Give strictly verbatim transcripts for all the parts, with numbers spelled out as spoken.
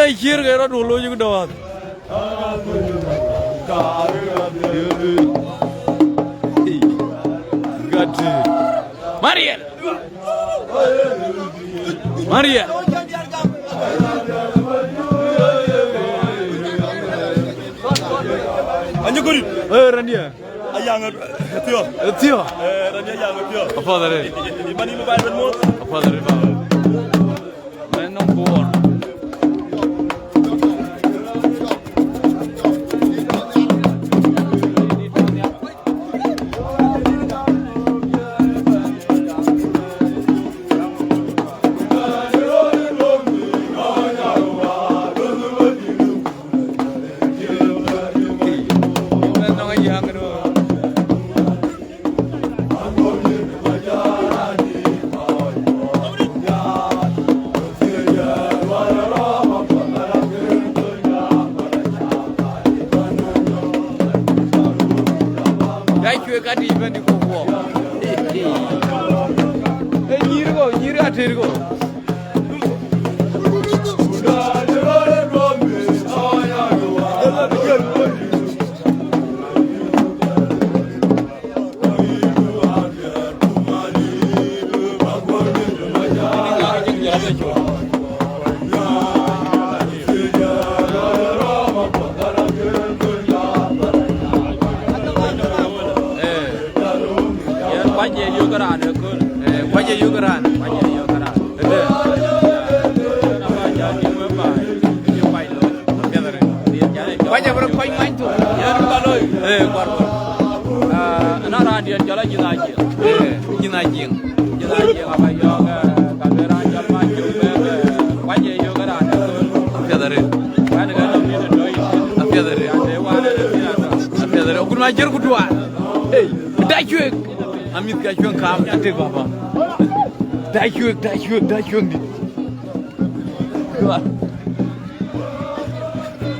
Ee, ciër ke rɔt wol loc ku dɔ̈ɔ̈th. Gati. Mariel. Mariel. Anyukurit. Eh, Randia. Ayang, eh, Thio. Eh, Thio. Eh, Randia Ayang, eh, Thio. Apa tadi? Di mana ini bayar mo? Apa tadi, Baba? Mana nombor? Ya cuek ka dï bɛ̈n dï kɔ̈k guɔ. Ee nyïïr kɔ̈u, nyïïr ater kɔ̈u. Eh, yen kuac ye yök raan ëkööl. Eh, kuac ye yök raan. Kuac ye yök raan. Ëdë. Yen aba jam yïn wek baai, yïn kuac looi. Apiɛth arëët. Kuac abï rɔt kɔc many thok. Yen ka looi. Eh, kuar, kuar. Ah, ënɔɔnë raandiɛ̈n cɔl Ajïth Ajiëŋ. Eh, Ajïth Ajiëŋ. Ajïth Ajiëŋ aba yɔ̈ɔ̈k, eh, ka lueel raan cɔl Mac Cöŋ bɛ̈ɛ̈r, eh, kuac ye yök raan ëkööl. Apiɛth arëët. Wɛ̈n ke nɔm yïn ë tɔ̈ yïn. Apiɛth arëët. Ade wään ë tɔ̈ yïn atɔ̈. Apiɛth arëët. Ku na jiër ku duaar. Ei, da cuek. Amïth ka cuek kaam atek baba. Da cuek, da cuek, da cuek dït.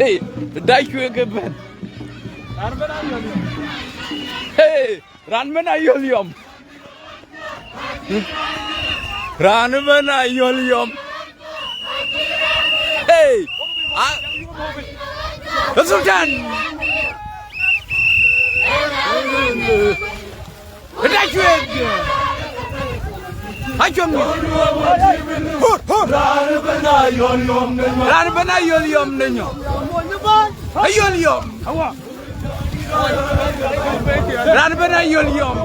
Ei, da cuek ke bɛ̈n. Ei, raan bɛ̈n ayöl yɔm. Raan bɛ̈n ayöl yɔm. Ei, a, Sultan. Ëda cuek. Acuek. Hur, hur. Raan bɛ̈n ayöl yɔm në nyɔk. Ayöl yɔm. Raan bɛ̈n ayöl yɔm.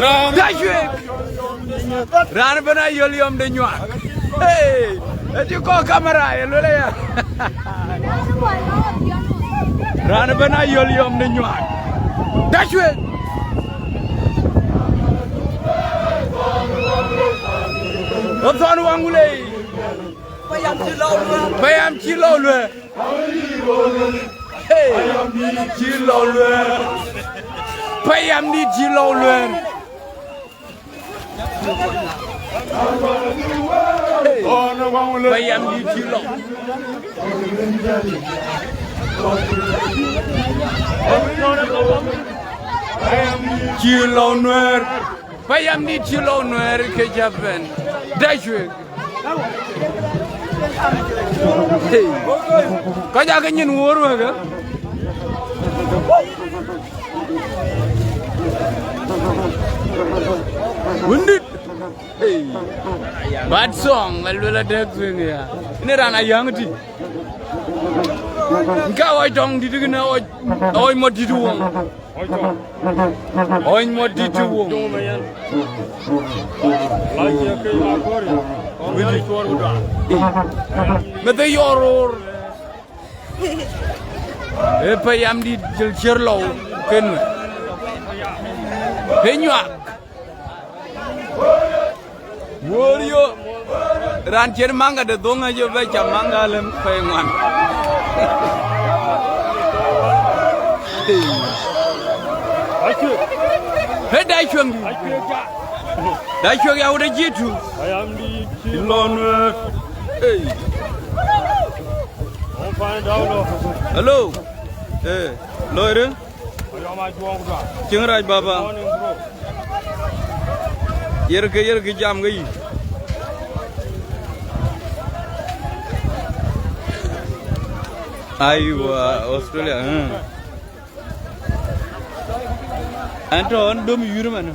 Raan. Ëda cuek. Raan bɛ̈n ayöl yɔm de nyuak. Hey, ëcï kɔk kamera ye luel aya. Raan bɛ̈n ayöl yɔm de nyuak. Ëda cuek. Ë thɔn waŋ wulei. Payam cï lɔu luɛɛr. Hey, cï lɔu luɛɛr. Payam dït cï lɔu luɛɛr. Hey, payam dït cï lɔu. Cï lɔu nuɛɛr. Payam dït cï lɔu nuɛɛr ke cä bɛ̈n. Da cuek. Hey. Kɔc aake nyin wuɔ̈ɔ̈r wek, eh? Wëndït. Hey. Bad song, aluel adek swing ya. Ini raan ayäŋ ti. Ka ɣɔc tɔŋ dït kën ɣɔc, ɣɔc mɔt dït woŋ. Ony mɔt dït të woŋ. Meth ë yɔɔr roor. Ë payam dït jël ciër lɔu ken wën. Ë nyuak. Wuɔ̈ɔ̈r yo. Raan ciɛ̈t maŋga de dhoŋ aye bɛ cam maŋga lem pɛ̈i ŋuan. Ë da cueŋ dï. Da cueŋ ya wut ë jitu. Lon. Hey. Hello. Eh, lɔɔrë. Cieŋ rac baba. Yer ke, yer ke jam ke yï. Aywa, Australia, eh. An tɔ̈ ɣɔn dom yur man.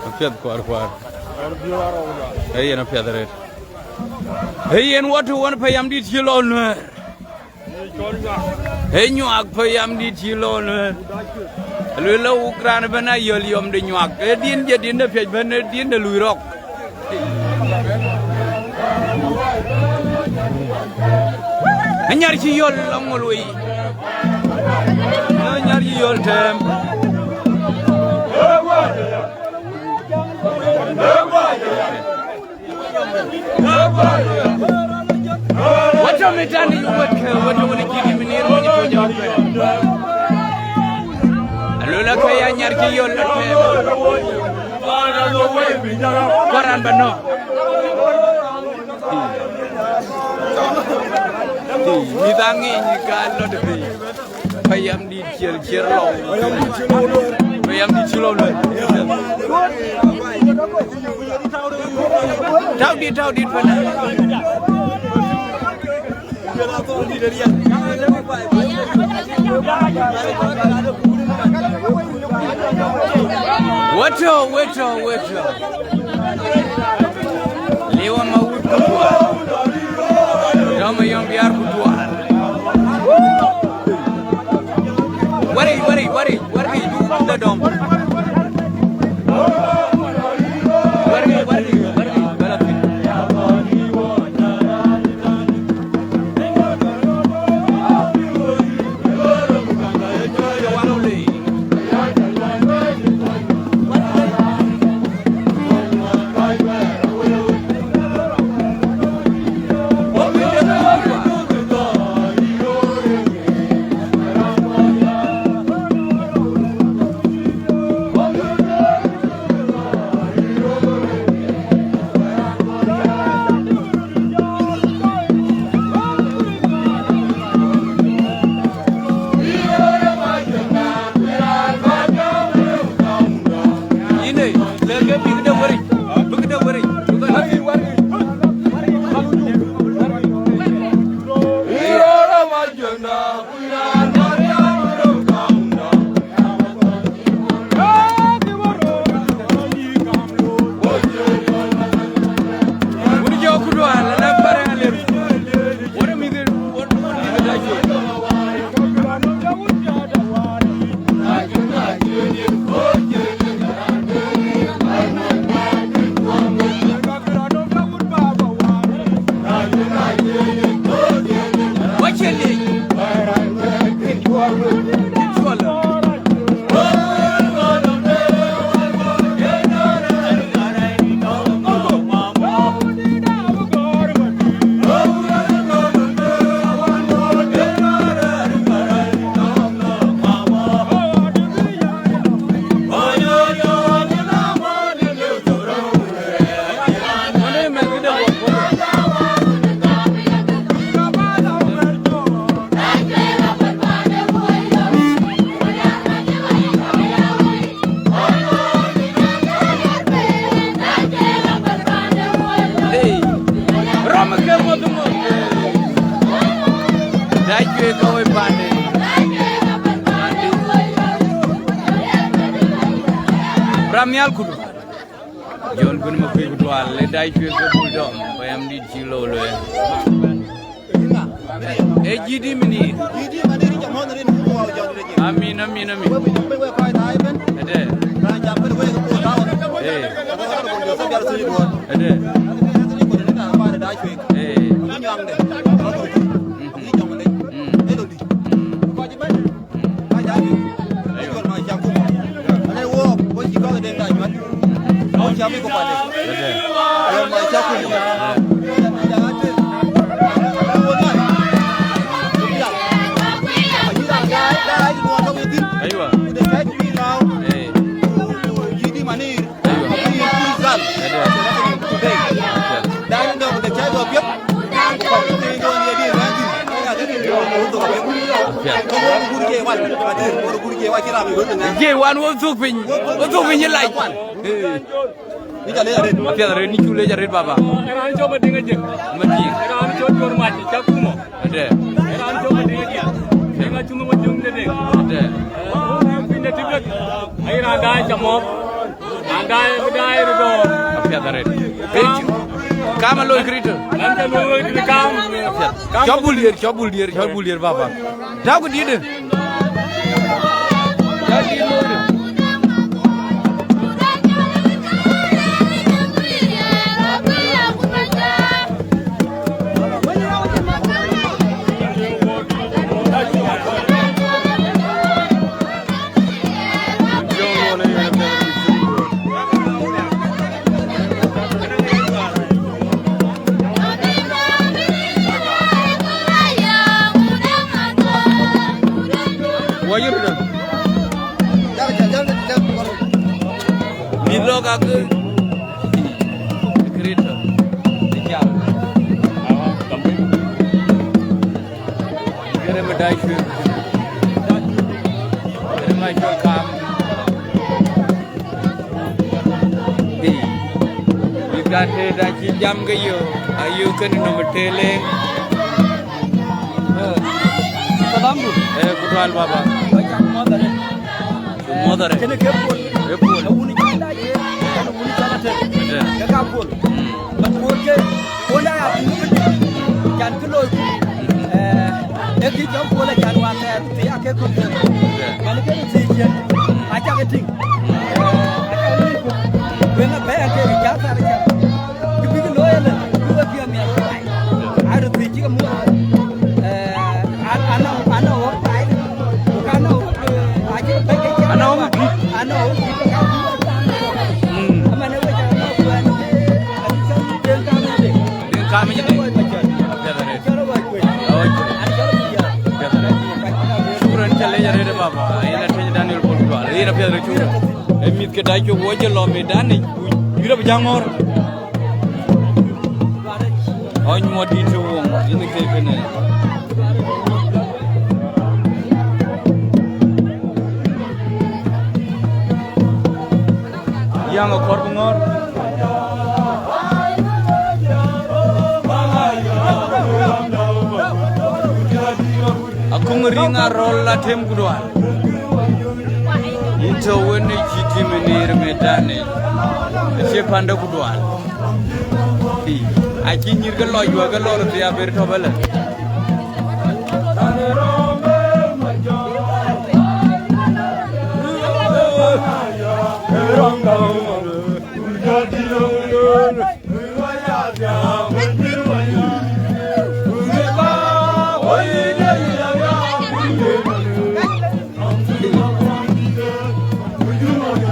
Apiɛth kuar kuar. Ee yen apiɛth arëët. Ee yen wɔ tɔ̈ ɣɔn payam dït cï lɔ Nuɛɛr. Ee nyuak payam dït cï lɔ Nuɛɛr. Lueel la wuk raan ëbɛ̈n ayɔl yɔm de nyuak. Ee din jɛ din de piɛc bɛ̈n, ee din de lui rɔk. Anyar cï yɔl lɔ ŋol wei. Anyar cï yɔl tɛɛm. Wɛ̈t tɔ̈ mitan ë wɛ̈t kë, wɛ̈t tɔ̈ wën cï dï minir wën cï tuɔ̈c ë wɛ̈t kë. Aloola ke ya nyar cï yɔl lɔ tɛɛm. Kuaran ba nɔ̈k. Mïth aŋic ka lɔ të piny. Payam dït ciël ciël lɔ. Payam dït cï lɔ luel. Tau dit, tau dit pana. Wëtö, wëtö, wëtö. Liwa ma wut ku dual. Dɔm yɔm biar ku dual. Wari, wari, wari, wari, du da dɔm. Wari, wari, wari, bala piny. Yïn ë, lɛ̈k ke bïk de weric, bïk de weric, bïk de weric. Hey, rom ke ŋuɔth ŋuɔth. Dac cuëëk ka woi pande. Ram nhial kudu. Jɔn kun ma kuic ku dual, le dac cuëëk ke bul dɔm, payam dït cï lɔ lueel. Ee G D Minir. Amin, amin, amin. Ade. Ade. Ade. Mm. Mm. Aywa. Aywa. Eh. Aywa. Ade. Apiɛth. Jiëc wan, wo thuk piny, wo thuk piny ë lac. Apiɛth arëët, ni cu lec arëët, baba. Raan cɔl Madiŋ Ajek. Madiŋ. Raan cɔl Jor Mac, cak kumo. Ade. Raan cɔl Madiŋ Ajek. Diŋ acum wo juŋ de de. Ade. Wo piny de tïbet. Ai raan daai ca mɔ̈ɔ̈p. Raan daai, daai röt dɔ̈ɔ̈r. Apiɛth arëët. Kam alooi Krïtho. Kam ca luɔi wek tëde kam. Apiɛth. Cɔk bul diëër, cɔk bul diëër, cɔk bul diëër, baba. Tääu ku dïïtë. Tääu dïït looi. Wajur da. Mïth lɔ ka ke. Krïtho. Ë jam. Kërë më dac cuëër. Kërë më cɔl kam. Dï. Bï ka tëët acï jam ke yo, ayo kënë nɔm ë tëë leŋ. Salamdu. Eh, ku tual baba. Wacam mɔ̈th arëët. Mɔ̈th arëët. Kënë ke puɔl. Ke puɔl. Ke wun cï dac, ke wun cï dac. Ade. Ke ka puɔl. Mm. But puɔl ke, puɔl da ya puɔl. Can kë looi ku. Eh, e kë jɔŋ puɔl e can wa thɛɛr, thii ake kɔ̈k thɛɛr. Ade. Man ke thii ciën. Aca ke tïŋ. Eh, aca ke tïŋ. Wëŋ abɛ̈ɛ̈r ke ca thar ca. Kë bïk looi ëlë, bï we piɔ̈ɔ̈th miɛt. Ade thii cï ke muɔɔth. Eh, An, an, an, an, wok pai. Ku ka an, wok, eh, aci pai ke cï an, wok, an, wok, ka. Mm. Ama ne we ja, an, wok, an, an, cɔl den ka me de. Den ka me de. Cɔl wok, cɔl. Apiɛth arëët. Cɔl wok, cɔl. Apiɛth arëët. Shukran, ca lec arëët, baba. Yen a tueny Daniel Paul Dual. Yen apiɛth arëët, shukran. Ë mïth ke dac cök wo jɔ lɔ me danic. Yurop jaŋ ŋɔ̈ɔ̈r. Ɔny muɔt dït të woŋ, yïn ke kënë. Yäŋ akɔ̈r bï ŋɔ̈ɔ̈r. Akuŋ riŋ arɔl atem kudual. Yïn tɔ̈ wën ë cï tim ë nïïr mëtani. Acie pande kudual. Ii, acï nyïïr ke lɔc juäk ke lɔr thï aber tɔ̈ bɛ̈lë.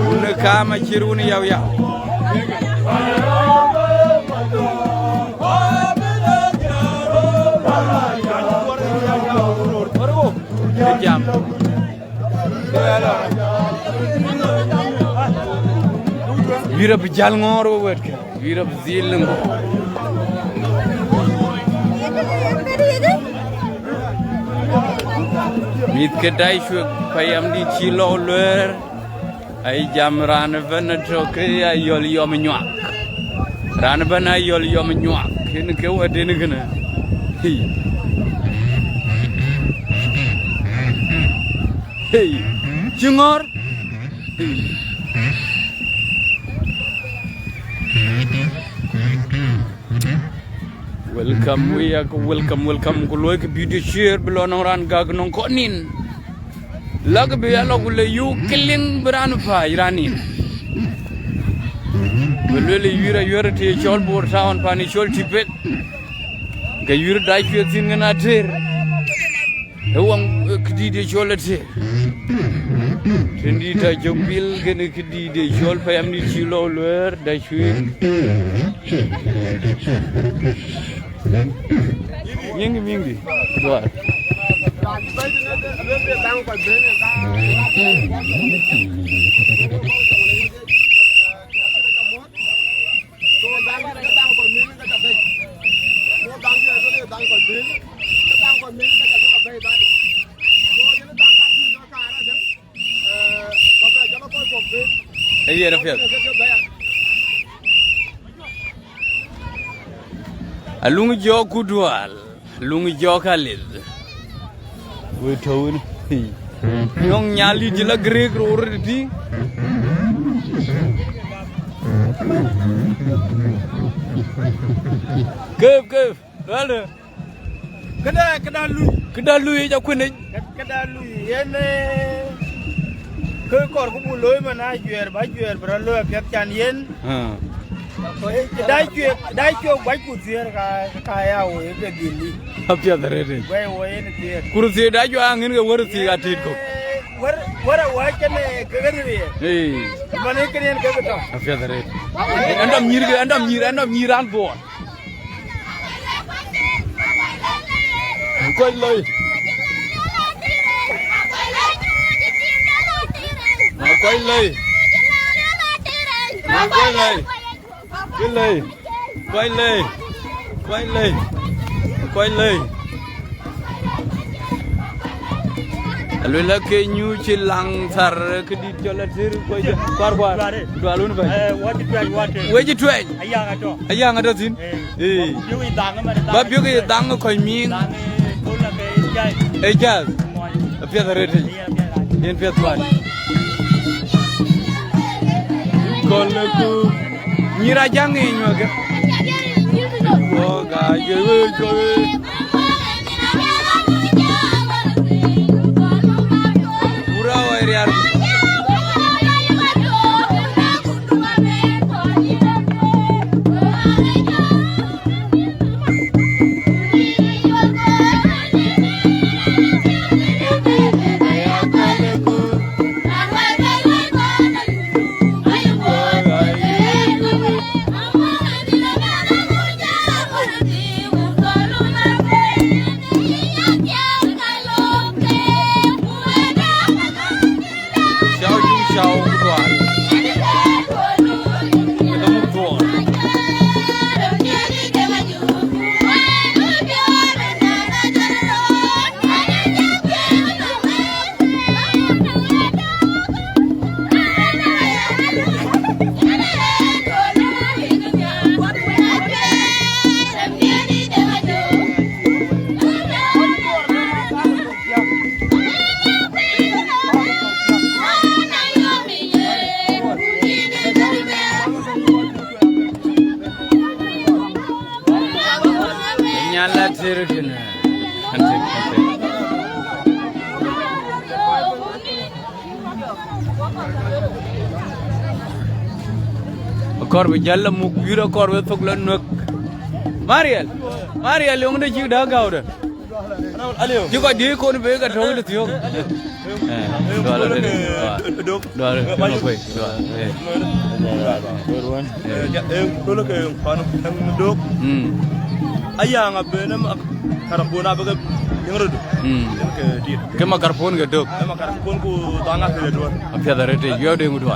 Wun ë kaam acït wun yau yau. Ë jam. Yurop jäl ŋɔ̈ɔ̈r we wɛ̈tkë. Yurop dhil ŋö. Mïth ke dac cuëk payamdït cï lɔ luɛɛr. Ai jam raan ëbɛ̈n atɔ̈ ke ayɔl yɔm nyuak. Raan ëbɛ̈n ayɔl yɔm nyuak. Kën ke wɛ̈tden kënë. Hii. Hei. Cï ŋɔ̈ɔ̈r. Hei. Welcome, we are welcome, welcome. Ku luɔikë video share, bï lɔ nɔŋ raan gäk nɔŋ kɔn nin. Lak bï ya lɔ ku le yuk kiliŋ bï raan pääc raan nin. Bï lueel ë yuïr ayuɛ̈r të ye cɔl Bor Town, pan ye cɔl Tïpet. Ke yuïr dac cuëth thïn ŋën ater. Ë waŋ, ë këdïït ye cɔl ater. Tëndït tɔ̈ cök pil kënë këdïït ye cɔl payamdït cï lɔ luɛɛr dac cuëth. Nyiŋkï miŋdï, duar. Aluŋ jɔk ku dual, aluŋ jɔk alith. We tɔ̈u wën. Nyɔŋ Nhialic la Greek ror tï. Kep, kep. Wälë. Këda, këda lui. Këda lui, ja kuën. Këda lui, yen, eh, kë kɔɔr ku buk looi man, ajuɛɛr, ba juɛɛr, bï rɔt looi apiɛth can yen. Ah. Dai cuek, dai cuek, guac ku thiëër ka, ka ya wo ye ke dhil lui. Apiɛth arëët. Guai wo yen thiëër. Ku röth thiëër dai cuek aŋën ke wär thiëër atit kɔ̈k. Wär, wär awäc kënë ke ɣer riɛɛr. Ee. Man ë kënë yen ke ke tɔ̈. Apiɛth arëët. Ɛn dɔm nyïïr ke, ɛn dɔm nyïïr, ɛn dɔm nyïïr an dhuɔɔr. Kuɔc loi. Kuɔc loi. Kuɔc loi. Kuɔc loi. Kuɔc loi. Kuɔc loi. Aluel la ke nyuc cï laŋ thar këdït cɔl atër kuɔc kuar kuar. Dual wun bɛ̈ny. Eh, wacï tuɛc, wacï. Wecï tuɛc. Ayaŋ atɔ̈. Ayaŋ atɔ̈ thïn. Eh. Eh. Ba biök yï dhaŋ ëmën, ba biök yï dhaŋ kɔc miŋ. Dhaŋ, eh, thol la ke jai. Eh, jai. Muɔny. Apiɛth arëët. Yen piɛth kuan. Kɔn lëku. Nyïïr Ajaŋ ë nyuäkë. Wok ajuëc wëëc kɔ̈k. Wura wai riar. Cau juŋ cau ku duar. Ke dhoŋ ku duar. Nyan la tër kënë. Kan tër, kan tër. Akɔɔr bï jäl la muk yur, akɔɔr bï thok la nuäk. Mariel, Mariel, yöŋde cïk dä gäu dä. Cï kɔc diëëc kon bï ke tɔ̈u ëthiöök. Eh, dual arëët, dual. Dual, dual, kuec, dual, eh. Dual, dual, dual. Eh, ja, eh, dual ke pan, pan dök. Mm. Ayaŋ abënë ma karapon abï ke liŋ röt. Mm. Ke tit. Ke ma karapon ke dök. Ke ma karapon ku dhaŋ akëde duɔ̈r. Apiɛth arëët, yɔ̈ɔ̈k de ŋu duɔ̈r.